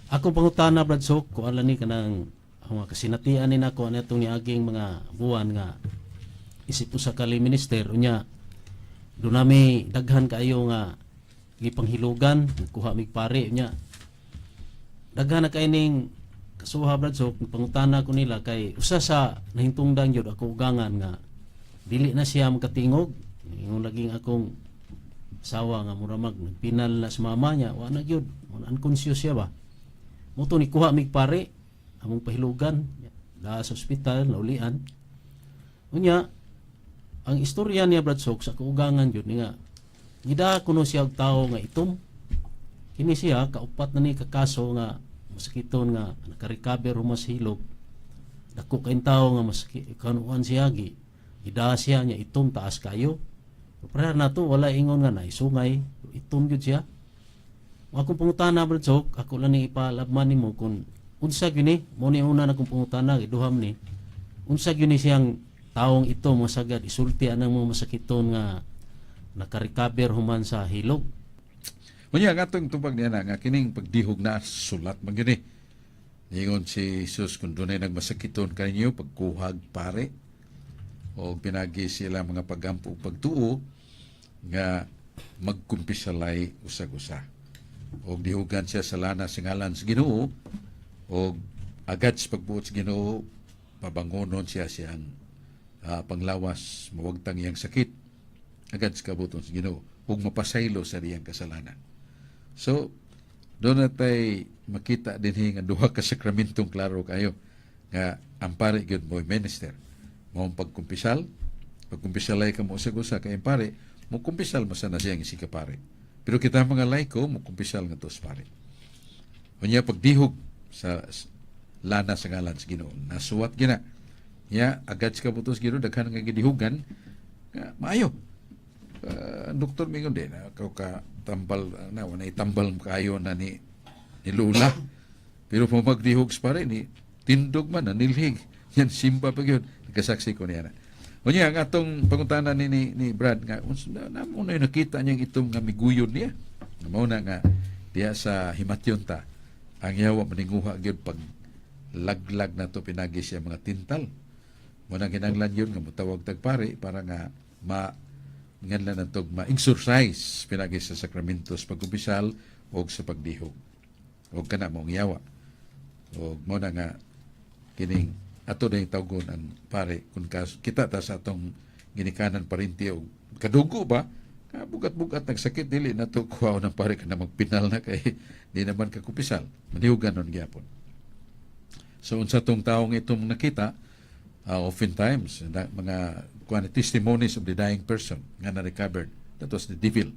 Ako pangutana, Brad Sok, kung ala ni kanang ang mga kasinatian ni nako ani atong niaging mga buwan nga isip usa ka lay minister. Unya do nami daghan kaayo nga gipanghilugan, kuha mig pare. Unya daghan na kay ning kasuha, Brad Sok. Pangutana ko nila kay usa sa nahintungdan gyud ako ugangan nga dili na siya makatingog. Ingon laging akong asawa nga mura mag nagpinal na sa mama niya, wa na gyud, unconscious siya ba. Mo to ni kuha mig pare, among pahilugan da sa ospital, naulian. Unya ang istorya niya, Brad Sok, sa kaugangan gyud ni nga gida kuno siya og tawo nga itom. Kini siya kaupat na ni kakaso nga masakiton nga naka-recover human sa hilog. Dako kay tawo nga masakit kanuan siya, gi gida siya niya, itom, taas kayo. Pero nato wala ingon nga naisungay, itom gyud siya. Ang akong pangutana, Brad Sok, ako lang ni ipalabman nimo kung unsa gyud ni mo ni una na akong pangutana giduham ni unsa gyud ni siyang taong ito masagad isulti anang mga masakiton nga naka-recover human sa hilog. Unya ang atong tubag niya na nga kining pagdihog na sulat man gyud ni. Ningon si Jesus, kung dunay nagmasakiton kaninyo, pagkuhag pare o pinagi sila mga pagampo ug pagtuo nga magkumpisalay usag-usa. Og dihugan siya sa lana sa ngalan sa Ginoo, og agad sa pagbuot sa Ginoo pabangonon siya siyang panglawas, mawagtang iyang sakit agad sa kabuton sa Ginoo ug mapasaylo sa iyang kasalanan. So, doon na tay makita din nga duha ka sakramentong klaro kayo nga ang pare gyud mo minister. Mo ang pagkumpisal, pagkumpisalay ka mo usag-usa kay ang pare, mo kumpisal mo sana siyang isika pare. Pero kita mga laiko mo kumpisal nga sa pare. Unya pagdihog sa lana sa ngalan sa Ginoo, nasuwat gina. Ya agad sa kabutos Ginoo daghan nga gidihugan nga maayo. Ang doktor mingon din na ikaw ka tambal na wala itambal mo kayo na ni ni Lula. Pero kung magdihog sa pare ni tindog man na nilhig. Yan simba pa gyud. Nagkasaksi ko niya na. Unya ang atong pangutana ni Brad nga unsa na mo na nakita niyang itong nga miguyon niya. Nga mao na nga diya sa himatyon ta ang yawa maninguha gyud pag laglag na to pinagi siya mga tintal. Mo na kinahanglan yun nga motawag tag pare para nga ma nganlan natog ma-exercise pinagi sa sakramentos pagkumpisal o sa pagdihog. O kana mo ang yawa. O mo na nga kining ato na yung tawgon ang pare kung kas, kita ta sa atong ginikanan parinti o kadugo ba ka bugat-bugat nagsakit, dili na to kuha ng pare kana magpinal na kay di naman kakumpisal, manihugan nun gyapon. So unsa tong taong itong nakita, oftentimes na, mga kuan testimonies of the dying person nga na recovered, that was the devil.